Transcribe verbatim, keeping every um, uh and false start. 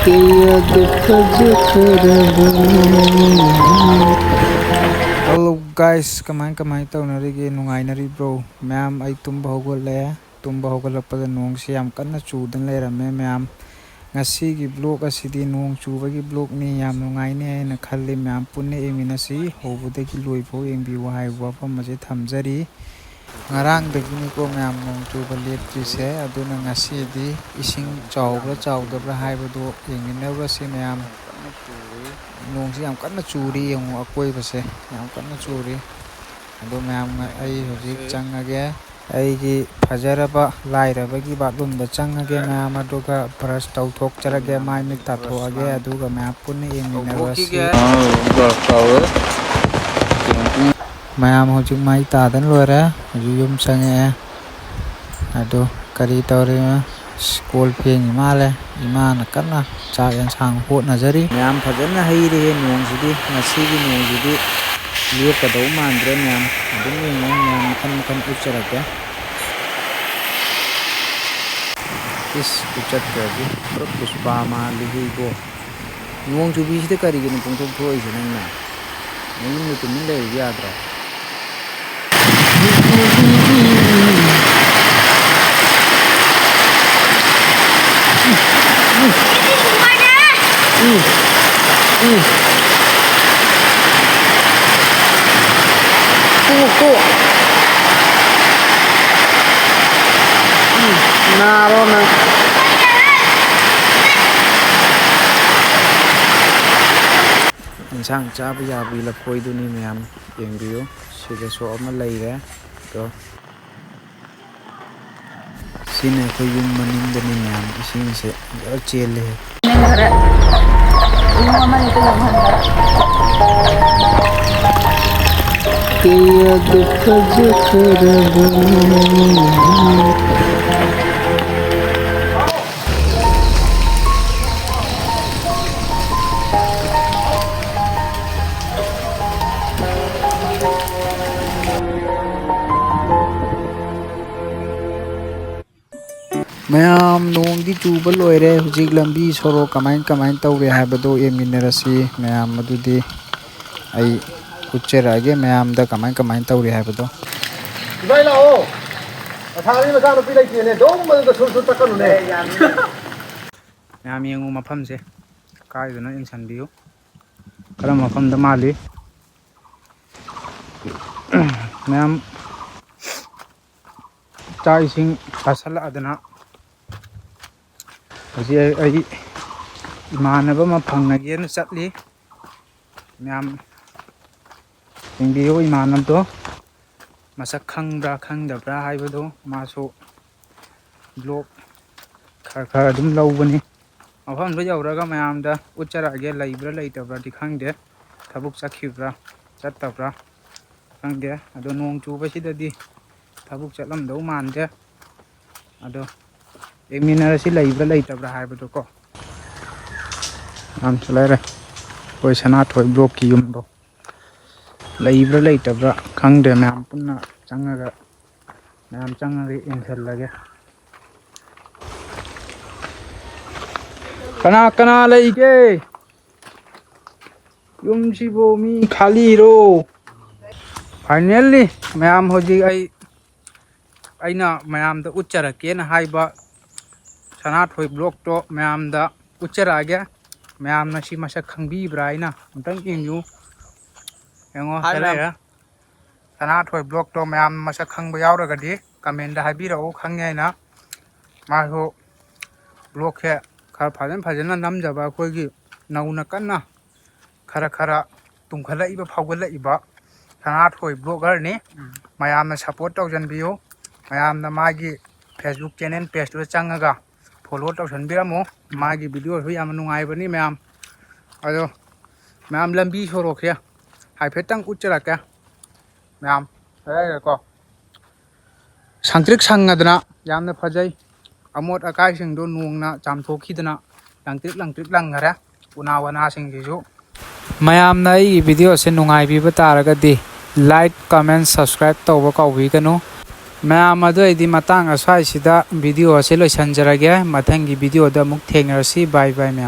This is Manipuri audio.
ꯀꯌꯥꯗ ꯐꯖꯈ꯭ꯔꯕ꯫ Hello guys, ꯀꯃꯥꯏ ꯀꯃꯥꯏ ꯇꯧꯅꯔꯤꯒꯦ? ꯅꯨꯡꯉꯥꯏꯅꯔꯤꯕ꯭ꯔꯣ? ꯃꯌꯥꯝ, ꯑꯩ ꯇꯨꯝꯕ ꯍꯧꯒꯠꯂꯦ꯫ ꯇꯨꯝꯕ ꯍꯧꯒꯠꯂꯛꯄꯗ ꯅꯣꯡꯁꯤ ꯌꯥꯝ ꯀꯟꯅ ꯆꯨꯗꯅ ꯂꯩꯔꯝꯃꯦ ꯃꯌꯥꯝ꯫ ꯉꯁꯤꯒꯤ vlog ꯑꯁꯤꯗꯤ ꯅꯣꯡ ꯆꯨꯕꯒꯤ vlogꯅꯤ꯫ ꯌꯥꯝ ꯅꯨꯡꯉꯥꯏꯅꯤ ꯍꯥꯏꯅ ꯈꯜꯂꯤ꯫ ꯃꯌꯥꯝ ꯄꯨꯟꯅ ꯌꯦꯡꯃꯤꯟꯅꯁꯤ꯫ ꯍꯧꯕꯗꯒꯤ ꯂꯣꯏꯐꯥꯎ ꯌꯦꯡꯕꯤꯌꯨ ꯍꯥꯏꯕ ꯋꯥꯐꯝ ꯑꯁꯤ ꯊꯝꯖꯔꯤ꯫ ꯉꯔꯥꯡꯗꯒꯤꯅꯤꯀꯣ ꯃꯌꯥꯝ ꯅꯣꯡ ꯆꯨꯕ ꯂꯦꯞꯇ꯭ꯔꯤꯁꯦ꯫ ꯑꯗꯨꯅ ꯉꯁꯤꯗꯤ ꯏꯁꯤꯡ ꯆꯥꯎꯕ꯭ꯔꯥ ꯆꯥꯎꯗꯕ꯭ꯔꯥ ꯍꯥꯏꯕꯗꯨ ꯌꯦꯡꯃꯤꯟꯅꯔꯨꯔꯁꯤ ꯃꯌꯥꯝ꯫ ꯅꯣꯡꯁꯤ ꯌꯥꯝ ꯀꯟꯅ ꯆꯨꯔꯤ, ꯌꯦꯡꯉꯨ ꯑꯀꯣꯏꯕꯁꯦ ꯌꯥꯝ ꯀꯟꯅ ꯆꯨꯔꯤ꯫ ꯑꯗꯣ ꯃꯌꯥꯝ, ꯑꯩ ꯍꯧꯖꯤꯛ ꯆꯪꯉꯒꯦ꯫ ꯑꯩꯒꯤ ꯐꯖꯔꯕ ꯂꯥꯏꯔꯕꯒꯤ bathroomꯗ ꯆꯪꯉꯒꯦ ꯃꯌꯥꯝ, ꯑꯗꯨꯒ brush ꯇꯧꯊꯣꯛꯆꯔꯒꯦ, ꯃꯥꯏ ꯃꯤꯠ ꯇꯥꯊꯣꯛꯑꯒꯦ, ꯑꯗꯨꯒ ꯃꯌꯥꯝ ꯄꯨꯟꯅ ꯌꯦꯡꯃꯤꯟꯅꯔꯁꯤ꯫ ꯃꯌꯥꯝ ꯍꯧꯖꯤꯛ ꯃꯥꯏ ꯇꯥꯗꯅ ꯂꯣꯏꯔꯦ, ꯍꯧꯖꯤꯛ ꯌꯨꯝ ꯆꯪꯉꯛꯑꯦ꯫ ꯑꯗꯣ ꯀꯔꯤ ꯇꯧꯔꯤꯅꯣ? ꯑꯁ, ꯀꯣꯜ ꯐꯦꯡꯉꯤ ꯃꯥꯜꯂꯦ꯫ ꯏꯃꯥꯅ ꯀꯟꯅ ꯆꯥꯛ ꯌꯦꯟꯁꯥꯡ ꯍꯣꯠꯅꯖꯔꯤ꯫ ꯃꯌꯥꯝ ꯐꯖꯅ ꯍꯩꯔꯦꯍꯦ ꯅꯣꯡꯁꯤꯗꯤ꯫ ꯉꯁꯤꯒꯤ ꯅꯣꯡꯁꯤꯗꯤ ꯂꯦꯞꯀꯗꯧ ꯃꯥꯟꯗ꯭ꯔꯦ ꯃꯌꯥꯝ꯫ ꯑꯗꯨꯝ ꯌꯦꯡꯉꯣ ꯃꯌꯥꯝ, ꯃꯈꯟ ꯃꯈꯟ ꯎꯠꯆꯔꯛꯀꯦ꯫ ꯏꯁ, ꯎꯆꯠꯀꯗꯤ ꯄꯨꯔꯥ ꯄꯨꯁꯄꯥ ꯃꯥꯜꯂꯤꯍꯦ ꯏꯕꯣ꯫ ꯅꯣꯡ ꯆꯨꯕꯤꯁꯤꯗ ꯀꯔꯤꯒꯤꯅꯣ ꯄꯨꯡꯊꯣꯛ ꯊꯣꯛꯏꯁꯦ ꯅꯪꯅ? ꯅꯌꯨꯝꯗ ꯇꯨꯃꯤꯟ ꯂꯩꯔꯨꯕ ꯌꯥꯗ꯭ꯔꯣ? ꯅꯥꯔꯣ ꯅꯪ꯫ ꯏꯟꯁꯥꯡ ꯆꯥꯕ ꯌꯥꯕꯤ ꯂꯐꯣꯏꯗꯨꯅꯤ ꯃꯌꯥꯝ, ꯌꯦꯡꯕꯤꯌꯨ꯫ ꯁꯤꯗꯁꯨ ꯑꯃ ꯂꯩꯔꯦ꯫ ꯑꯗꯣ ꯁꯤꯅ ꯑꯩꯈꯣꯏ ꯌꯨꯝ ꯃꯅꯤꯡꯗꯅꯤ ꯃꯌꯥꯝ, ꯏꯁꯤꯡꯁꯦ ꯐꯖꯅ ꯆꯦꯜꯂꯦ꯫ ꯈꯔ ꯏꯃꯨꯡ ꯑꯃꯅꯤꯗ ꯌꯣꯝꯍꯟꯕ꯫ ꯀꯌꯥꯗ ꯐꯖꯈ꯭ꯔꯕ꯫ ꯃꯌꯥꯝ, ꯅꯣꯡꯗꯤ ꯆꯨꯕ ꯂꯣꯏꯔꯦ꯫ ꯍꯧꯖꯤꯛ ꯂꯝꯕꯤ ꯁꯣꯔꯣꯛ ꯀꯃꯥꯏ ꯀꯃꯥꯏ ꯇꯧꯔꯤ ꯍꯥꯏꯕꯗꯣ ꯌꯦꯡꯃꯤꯟꯅꯔꯁꯤ꯫ ꯃꯌꯥꯝ, ꯑꯗꯨꯗꯤ ꯑꯩ ꯎꯠꯆꯔꯛꯑꯒꯦ ꯃꯌꯥꯝꯗ ꯀꯃꯥꯏ ꯀꯃꯥꯏ ꯇꯧꯔꯤ ꯍꯥꯏꯕꯗꯣ꯫ ꯏꯕꯥꯏ ꯂꯥꯛꯑꯣ꯫ ꯑꯁꯥꯔꯤ ꯃꯆꯥꯅꯨꯄꯤ ꯂꯩꯇꯦꯅꯦ꯫ ꯑꯗꯨꯝ ꯃꯗꯨꯗ ꯁꯨꯔ ꯁꯨꯔ ꯆꯠꯀꯅꯨꯅꯦ꯫ ꯃꯌꯥꯝ ꯌꯦꯡꯉꯨ ꯃꯐꯝꯁꯦ꯫ ꯀꯥꯏꯗꯅꯣ ꯌꯦꯡꯁꯟꯕꯤꯌꯨ꯫ ꯀꯔꯝꯕ ꯃꯐꯝꯗ ꯃꯥꯜꯂꯤ? ꯃꯌꯥꯝ ꯆꯥꯛ ꯏꯁꯤꯡ ꯆꯥꯁꯜꯂꯛꯑꯗꯅ ꯍꯧꯖꯤꯛ ꯑꯩ, ꯑꯩ ꯏꯃꯥꯟꯅꯕ ꯑꯃ ꯐꯪꯅꯒꯦꯅ ꯆꯠꯂꯤ꯫ ꯃꯌꯥꯝ ꯌꯦꯡꯕꯤꯌꯨ ꯏꯃꯥꯟꯅꯕꯗꯣ꯫ ꯃꯁꯛ ꯈꯪꯕ꯭ꯔꯥ ꯈꯪꯗꯕ꯭ꯔꯥ ꯍꯥꯏꯕꯗꯣ ꯃꯥꯁꯨ vlog ꯈꯔ ꯈꯔ ꯑꯗꯨꯝ ꯂꯧꯕꯅꯤ꯫ ꯃꯐꯝꯗꯨ ꯌꯧꯔꯒ ꯃꯌꯥꯝꯗ ꯎꯠꯆꯔꯛꯑꯒꯦ, ꯂꯩꯕ꯭ꯔꯥ ꯂꯩꯇꯕ꯭ꯔꯥꯗꯤ ꯈꯪꯗꯦ, ꯊꯕꯛ ꯆꯠꯈꯤꯕ꯭ꯔꯥ ꯆꯠꯇꯕ꯭ꯔꯥ ꯈꯪꯗꯦ꯫ ꯑꯗꯣ ꯅꯣꯡ ꯆꯨꯕꯁꯤꯗꯗꯤ ꯊꯕꯛ ꯆꯠꯂꯝꯗꯧ ꯃꯥꯟꯗꯦ꯫ ꯑꯗꯣ ꯌꯦꯡꯃꯤꯟꯅꯔꯁꯤ ꯂꯩꯕ꯭ꯔꯥ ꯂꯩꯇꯕ꯭ꯔꯥ ꯍꯥꯏꯕꯗꯣ ꯀꯣ꯫ ꯌꯥꯝꯁꯨ ꯂꯩꯔꯦ ꯑꯩꯈꯣꯏ ꯁꯅꯥꯊꯣꯏ vlogꯀꯤ ꯌꯨꯝꯗꯣ꯫ ꯂꯩꯕ꯭ꯔꯥ ꯂꯩꯇꯕ꯭ꯔꯥ ꯈꯪꯗꯦ꯫ ꯃꯌꯥꯝ ꯄꯨꯟꯅ ꯆꯪꯉꯒ, ꯃꯌꯥꯝ ꯆꯪꯉꯒ ꯌꯦꯡꯁꯜꯂꯒꯦ꯫ ꯀꯅꯥ ꯀꯅꯥ ꯂꯩꯒꯦ? ꯌꯨꯝꯁꯤꯕꯨ ꯃꯤ ꯈꯥꯂꯤꯔꯣ? Finally, ꯃꯌꯥꯝ, ꯍꯧꯖꯤꯛ ꯑꯩ, ꯑꯩꯅ ꯃꯌꯥꯝꯗ ꯎꯠꯆꯔꯛꯀꯦꯅ ꯍꯥꯏꯕ ꯁꯅꯥꯊꯣꯏ vlogꯇꯣ ꯃꯌꯥꯝꯗ ꯎꯠꯆꯔꯛꯑꯒꯦ꯫ ꯃꯌꯥꯝꯅ ꯁꯤ ꯃꯁꯛ ꯈꯪꯕꯤꯕ꯭ꯔꯥ ꯍꯥꯏꯅ ꯑꯝꯇꯪ ꯌꯦꯡꯕꯤꯌꯨ꯫ ꯌꯦꯡꯉꯣ, ꯍꯥꯏ ꯁꯤ ꯃꯌꯥꯝ꯫ ꯂꯩꯔꯦ꯫ ꯁꯅꯥꯊꯣꯏ vlogꯇꯣ ꯃꯌꯥꯝ ꯃꯁꯛ ꯈꯪꯕ ꯌꯥꯎꯔꯒꯗꯤ commentꯇ ꯍꯥꯏꯕꯤꯔꯛꯎ, ꯈꯪꯉꯦ ꯍꯥꯏꯅ꯫ ꯃꯥꯁꯨ vlogꯁꯦ ꯈꯔ ꯐꯖꯅ ꯐꯖꯅ ꯅꯝꯖꯕ ꯑꯩꯈꯣꯏꯒꯤ ꯅꯧꯅ ꯀꯟꯅ ꯈꯔ ꯈꯔ ꯇꯨꯝꯈꯠꯂꯛꯏꯕ, ꯐꯥꯎꯒꯠꯂꯛꯏꯕ ꯁꯅꯥꯊꯣꯏ vloggerꯅꯤ꯫ ꯎꯝ꯫ ꯃꯌꯥꯝꯅ support ꯇꯧꯖꯟꯕꯤꯌꯨ꯫ ꯃꯌꯥꯝꯅ ꯃꯥꯒꯤ Facebook channel pageꯇꯨꯗ ꯆꯪꯉꯒ follow ꯇꯧꯁꯟꯕꯤꯔꯝꯃꯨ꯫ ꯎꯝ꯫ ꯃꯥꯒꯤ videoꯁꯨ ꯌꯥꯝꯅ ꯅꯨꯡꯉꯥꯏꯕꯅꯤ ꯃꯌꯥꯝ꯫ ꯑꯗꯣ ꯃꯌꯥꯝ, ꯂꯝꯕꯤ ꯁꯣꯔꯣꯛꯁꯦ ꯍꯥꯏꯐꯦꯠꯇꯪ ꯎꯠꯆꯔꯛꯀꯦ ꯃꯌꯥꯝ꯫ ꯂꯩꯔꯦꯀꯣ꯫ ꯁꯪꯇ꯭ꯔꯤꯛ ꯁꯪꯉꯗꯅ ꯌꯥꯝꯅ ꯐꯖꯩ꯫ ꯑꯃꯣꯠ ꯑꯀꯥꯏꯁꯤꯡꯗꯣ ꯅꯣꯡꯅ ꯆꯥꯝꯊꯣꯛꯈꯤꯗꯅ ꯂꯪꯇ꯭ꯔꯤꯛ ꯂꯪꯇ꯭ꯔꯤꯛ ꯂꯪꯈꯔꯦ ꯎꯅꯥ ꯋꯥꯅꯥꯁꯤꯡꯁꯤꯁꯨ꯫ ꯃꯌꯥꯝꯅ ꯑꯩꯒꯤ videoꯁꯦ ꯅꯨꯡꯉꯥꯏꯕꯤꯕ ꯇꯥꯔꯒꯗꯤ like, comment, subscribe ꯇꯧꯕ ꯀꯥꯎꯕꯤꯒꯅꯨ꯫ ꯃꯌꯥꯝ ꯑꯗꯨ ꯑꯩꯗꯤ ꯃꯇꯥꯡ ꯑꯁ꯭ꯋꯥꯏꯁꯤꯗ video ꯑꯁꯤ ꯂꯣꯏꯁꯤꯟꯖꯔꯒꯦ꯫ ꯃꯊꯪꯒꯤ video ꯗ ꯑꯃꯨꯛ ꯊꯦꯡꯅꯔꯁꯤ꯫ Bye bye ꯃꯌꯥꯝ꯫